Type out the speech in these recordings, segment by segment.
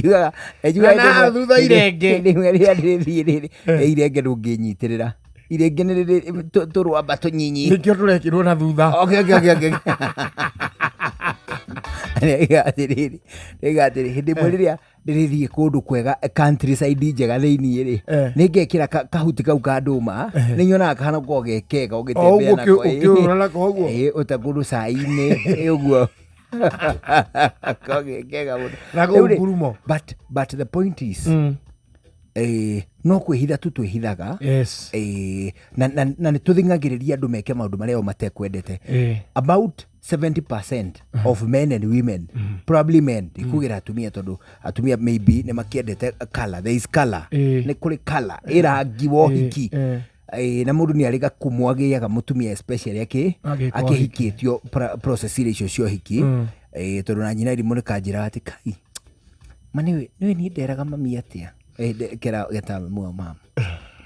Njugaga- njugaga Na na thutha irenge. Rĩmwe rĩrĩa ndĩrĩthiĩ rĩrĩ irenge ndũngĩnyitĩrĩra, irenge nĩ rĩrĩ tũrwamba tũnyinyi. Nĩkĩo tũrekĩrwo na thutha. Okay. Rĩga atĩrĩrĩ, rĩga atĩrĩ, hĩndĩ ĩmwe rĩrĩa ndĩrĩthiĩ kũndũ kwega, countryside njega thĩiniĩ rĩ, nĩ ngekĩra kahuti kau ka ndũma, nĩ nyonaga kahana gũkorwo ge kega O ũgĩtembea ũguo nako. Ũkĩũrũra nako ũguo. Ĩĩ, ũta kũndũ cai-inĩ, ĩ, ũguo Korwo ge kega mũno. Na Rĩu rĩ, kũu ngurumo. But the point is, no kwĩhitha tu twĩhithaga. Na nĩ tũthing'agĩrĩria andũ meke maũndũ marĩa o matekwendete. About 70% of men and women, probably men, ndikugĩra atumia tondũ atumia maybe nĩ makĩendete color, there is color. Nĩ kũrĩ color, ĩ rangi wa ũhiki. Na mũndũ nĩ arĩ gakumo agĩaga mũtumia, especially Agĩka ũhiki. Akĩhikĩtio process iria icio cia ũhiki. Tondũ na nyina irimũ nĩ kanjĩraga atĩ kai ma nĩwe nĩwe niĩ nderaga mami atĩa. Kera getaga mamu wa mama,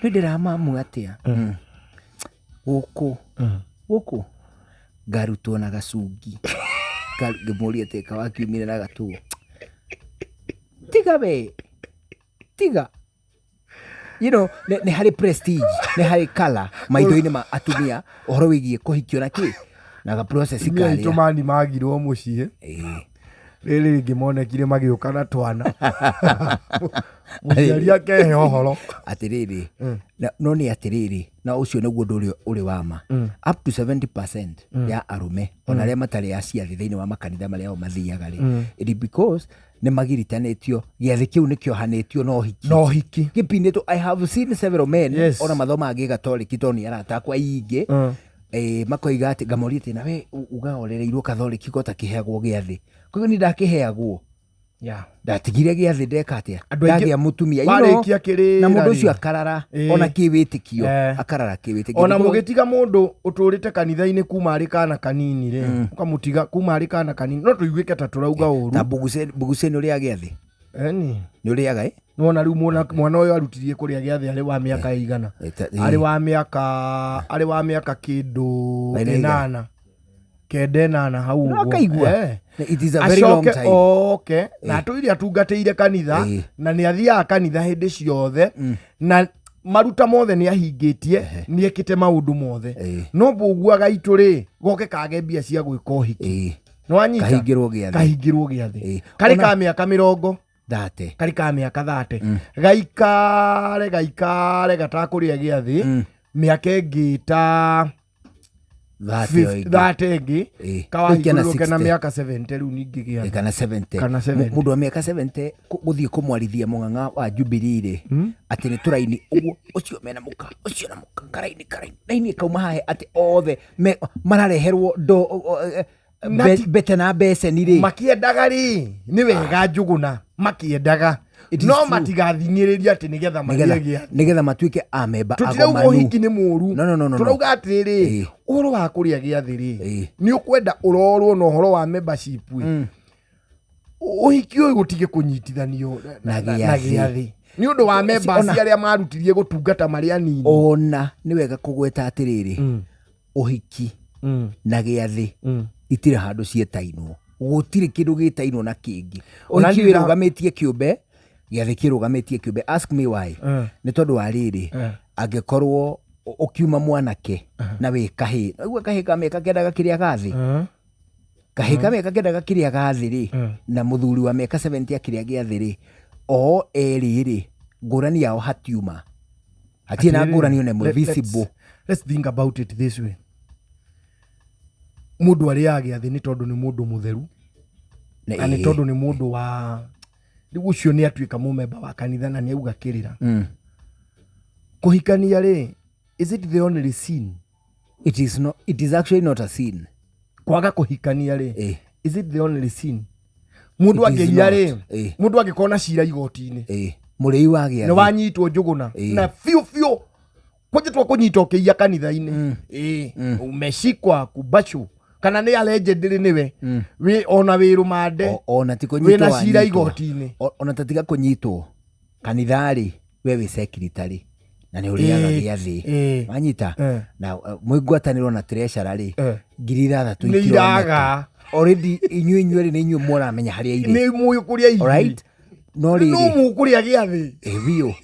nĩwe nderaga mamu atĩa. Gũkũ gũkũ ngarutwo na gacungi. Ngĩmũria atĩ kawakiumire na gatuo, tiga we, tiga nĩ harĩ prestige, nĩ harĩ color maitho-inĩ ma atumia ũhoro wĩgiĩ kũhikio na kĩ na ga process Atumia aitũ karĩa. Mani magirwo mũciĩ. Rĩrĩ rĩngĩ monekire magĩũka na twana, mũciari akehe ũhoro. Atĩrĩrĩ, no nĩ atĩrĩrĩ, na ũcio nĩguo ũndũ ũrĩa ũrĩ wa ma, up to 70% ya arũme ona arĩa matarĩ aciari thĩinĩ wa makanitha marĩa o mathiaga rĩ, it is because nĩ magiritanĩtio gĩathĩ kĩu nĩ kĩohanĩtio na ũhiki. Na ũhiki. Gĩpinĩtwo. I have seen several men ona mathomaga gĩgatoliki tondũ nĩ arata akwa aingĩ. Makoiga atĩ ngamoria atĩ nawe ugaga ũrereirwo katholiki ko takĩheagwo gĩathĩ, koguo niĩ ndakĩheagwo. Ndatigire gĩathĩ ndeka atĩa? Andũ aingĩ Ndagĩa mũtumia warĩkia kĩrĩra na mũndũ rĩ. ũcio akarara ona kĩwĩtĩkio, akarara kĩwĩtĩkio. Ona mũgĩtiga mũndũ ũtũrĩte kanitha-inĩ kuma arĩ kana kanini rĩ, ũkamũtiga kuma arĩ kana kanini, no tũiguĩke ta tũrauga ũru. Ta Mbuguceni ũrĩa gĩathĩ. Eni. Nĩ ũrĩaga ĩ? Nĩwona rĩu mwana ũyũ arutirie kũrĩa gĩathĩ arĩ wa mĩaka ĩigana? Arĩ wa mĩaka kĩndũ Ĩna igana. 8, 9, 8 hau No ũguo. akaigua. It is a very long Acoke time. oke na atũire atungatĩire kanitha na nĩ athiaga kanitha hĩndĩ ciothe na maruta mothe nĩ ahingĩtie, nĩ ekĩte maũndũ mothe, no mbũgua gaitũ rĩ goke kage mbia cia gwĩka ũhiki. Nĩ wanyita? Kahingĩrwo gĩathĩ. Kahingĩrwo gĩathĩ. Karĩ ka mĩaka 30. 30. Karĩ ka mĩaka 30, gaikare gaikare gatakũrĩa gĩathĩ mĩaka ĩngĩ ta 30 o ĩngĩ. 30 ĩngĩ. Rĩu kĩana Kawahingũrũke na 60. mĩaka 70 rĩu ningĩ gĩathĩ. Kana 70. Kana 70. Mũndũ wa mĩaka 70 gũthiĩ kũmwarithia mũng'ang'a wa Jubilee rĩ, atĩ nĩ tũraini ũguo, ũcio mena mũka, ũcio na mũka, karaini karaini raini ĩkauma hahe atĩ othe marareherwo ndo Na mbete na mbeceni rĩ. Makĩendaga rĩ, nĩ wega Njũgũna makĩendaga. It is No true. matigathing'ĩrĩria atĩ nĩgetha marĩe gĩathĩ. Nĩgetha matuĩke amemba Tũtirauga agomanu. ũhiki nĩ mũru. No. Tũrauga atĩrĩrĩ, ũhoro wa kũrĩa gĩathĩ rĩ, nĩ ũkwenda ũrorwo na ũhoro wa membership ĩ. Ũhiki ũyũ gũtige kũnyitithanio Na na gĩathĩ. gĩathĩ nĩ ũndũ wa members arĩa marutirie gũtungata marĩ anini. Ona nĩ wega kũgweta atĩrĩrĩ, ũhiki na gĩathĩ itirĩ handũ ciĩtainwo, gũtirĩ kĩndũ gĩtainwo na kĩngĩ. Ona Ũhiki wĩrũgamĩtie kĩũmbe, gĩathĩ kĩrũgamĩtie kĩũmbe. Ask me why. Nĩ tondũ wa rĩrĩ, angĩkorwo ũkiuma mwanake na wĩ kahĩĩ, naigua kahĩĩ ka mĩaka 9 gakĩrĩa gathĩ, kahĩĩ ka mĩaka 9 gakĩrĩa gathĩ rĩ, na mũthuri wa mĩaka 70 akĩrĩa gĩathĩ rĩ, o erĩ rĩ, ngũrani yao hatiuma, hatirĩ na Atĩrĩrĩ, ngũrani ona ĩmwe visible. Let's think about it this way: mũndũ arĩaga gĩathĩ nĩ tondũ nĩ mũndũ mũtheru na nĩ tondũ nĩ mũndũ wa rĩu ũcio nĩ atuĩka mũmemba wa kanitha na nĩ auga kĩrĩra. Kũhikania rĩ, is it the only sin? It is not, it is actually not a sin. Kwaga kũhikania rĩ, is it the only sin mũndũ It is angĩiya rĩ? not. Mũndũ angĩkorwo na cira igoti-inĩ, Mũrĩi wa nĩ gĩathĩ wanyitwo Njũgũna na biũ biũ kwanjĩtwo kũnyita ũkĩiya kanitha-inĩ, umeshikwa kubacu kana nĩ allegedly nĩwe wĩ ona wĩ rũmande Ona ti kũnyitwo wĩna cira wanyitwo. igoti-inĩ. Ona tatiga kũnyitwo kanitha-rĩ, we wĩ secretary na nĩ ũrĩaga gĩathĩ, wanyita? Na mwĩ ngwatanĩro na treasurer rĩ, 6,000 Nĩ itironeka. iraga. Already inyuĩ inyuerĩ nĩ inyuĩ mũramenya harĩa irĩ. Nĩ mũĩ kũrĩa irĩ. Alright? No No rĩrĩ mũkũrĩa gĩathĩ. Ĩ, biũ.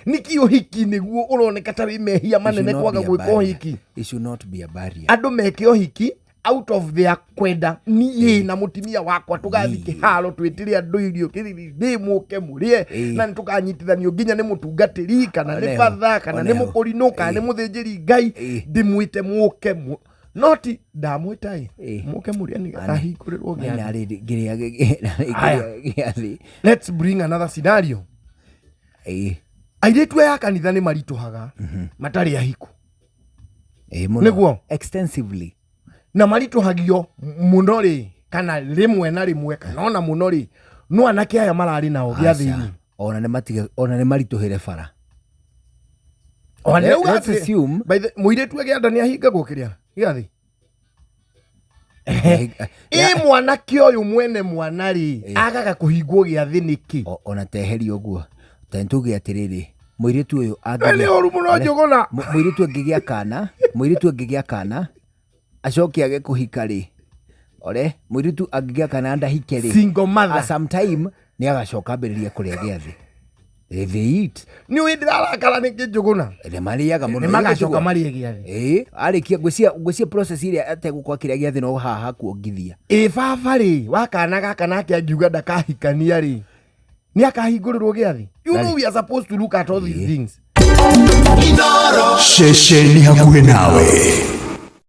Nĩkĩ ũhiki nĩguo ũroneka ta wĩ mehia It should manene not kwaga be a gwĩka barrier. ũhiki? It should not be a barrier. Andũ meke ũhiki out of their kwenda, niĩ na mũtumia wakwa tũgathiĩ kĩharo twĩtĩre andũ irio kĩrĩrĩ mũke mũrĩe, na nĩ tũkanyitithanio nginya nĩ mũtungatĩri kana nĩ Oneho, batha kana nĩ oneho. mũkũrinũ kana nĩ mũthĩnjĩri Ngai, ndĩmwĩte mũke noti ndamwĩta ĩ mũke mũrĩe nĩgetha hingũrĩrwo gĩathĩ. Narĩ ngĩrĩa Aya. gĩathĩ. Let's bring another scenario. Airĩtu aya a kanitha nĩ maritũhaga matarĩ ahiku. Ĩ, mũno. Nĩguo. Extensively. Na maritũhagio mũno rĩ, kana rĩmwe na rĩmwe, kana ona mũno rĩ, no anake aya mararĩ nao gĩathĩ-inĩ. Aca. Ona nĩ matige, ona nĩ maritũhĩre bara. Ona nĩ Let's assume By the mũirĩtu agĩa nda nĩ ahingagwo kĩrĩa gĩathĩ. Ĩ mwanake ũyũ mwene mwana rĩ, agaga kũhingwo gĩathĩ nĩkĩ? Ona teheria ũguo, ta nĩtuge atĩrĩrĩ, mũirĩtu ũyũ We angĩgĩa nĩ ũru mũno Njũgũna. Mũirĩtu angĩgĩa kana, mũirĩtu angĩgĩa kana acoke age kũhika rĩ, ore mũirĩtu angĩgĩa kana ndahike rĩ, Single mother. A sometime nĩ agacoka ambĩrĩrie kũrĩa gĩathĩ. They eat. Nĩ ũĩ ndĩrarakara nĩkĩ Njũgũna? Nĩ marĩaga mũno. Nĩ magacoka marĩe gĩathĩ. Ĩ, arĩkia ngwĩciria ngwĩciria process ĩrĩa ategũkorwo akĩrĩa gĩathĩ no haha kuongithia. Ĩ baba rĩ, wa kana gaka nake angiuga ndakahikania rĩ, nĩ akahingũrĩrwo gĩathĩ? You know we are supposed to look at all these things. Ceceni hakuhĩ nawe.